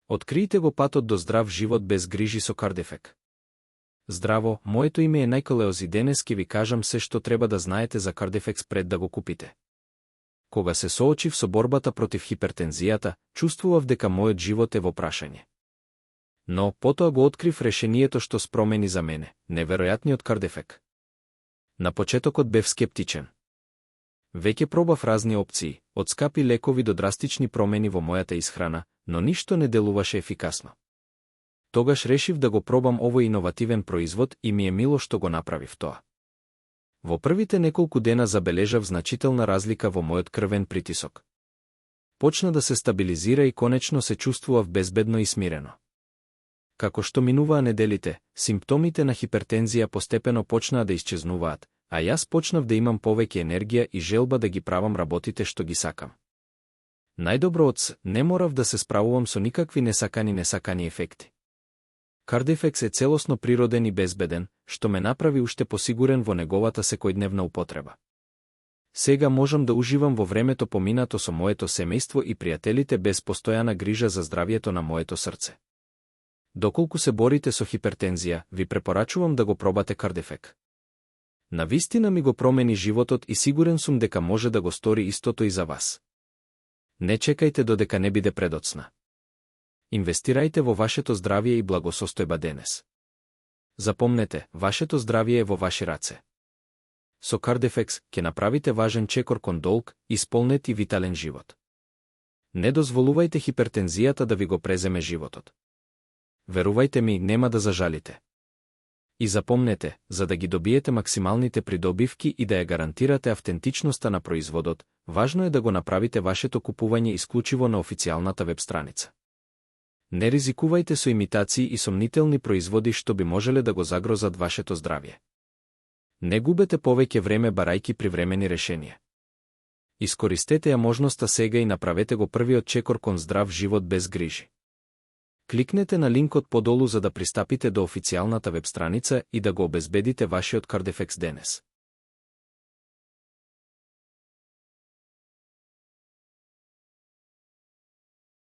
Откријте го патот до здрав живот без грижи со Кардефек. Здраво, моето име е Најколеоз и денес ќе ви кажам се што треба да знаете за Кардефекс пред да го купите. Кога се соочив со борбата против хипертензијата, чувствував дека мојот живот е во прашање. Но, потоа го открив решението што спромени за мене, неверојатниот Кардефек. На почетокот бев скептичен. Веќе пробав разни опции, од скапи лекови до драстични промени во мојата исхрана, но ништо не делуваше ефикасно. Тогаш решив да го пробам овој иновативен производ и ми е мило што го направив тоа. Во првите неколку дена забележав значителна разлика во мојот крвен притисок. Почна да се стабилизира и конечно се чувствував безбедно и смирено. Како што минуваа неделите, симптомите на хипертензија постепено почнаа да исчезнуваат, а јас почнав да имам повеќе енергија и желба да ги правам работите што ги сакам. Најдобро од не морав да се справувам со никакви несакани ефекти. Кардефекс е целосно природен и безбеден, што ме направи уште посигурен во неговата секојдневна употреба. Сега можам да уживам во времето поминато со моето семејство и пријателите без постојана грижа за здравието на моето срце. Доколку се борите со хипертензија, ви препорачувам да го пробате Кардефек. Навистина ми го промени животот и сигурен сум дека може да го стори истото и за вас. Не чекајте додека не биде предоцна. Инвестирајте во вашето здравје и благосостојба денес. Запомнете, вашето здравје е во ваши раце. Со Кардефекс ќе направите важен чекор кон долг, исполнет и витален живот. Не дозволувајте хипертензијата да ви го преземе животот. Верувајте ми, нема да зажалите. И запомнете, за да ги добиете максималните придобивки и да ја гарантирате автентичноста на производот, важно е да го направите вашето купување исклучиво на официјалната веб страница. Не ризикувајте со имитации и сомнителни производи што би можеле да го загрозат вашето здравје. Не губете повеќе време барајки привремени решенија. Искористете ја можноста сега и направете го првиот чекор кон здрав живот без грижи. Кликнете на линкот подолу за да пристапите до официјалната веб страница и да го обезбедите вашиот Кардефекс денес.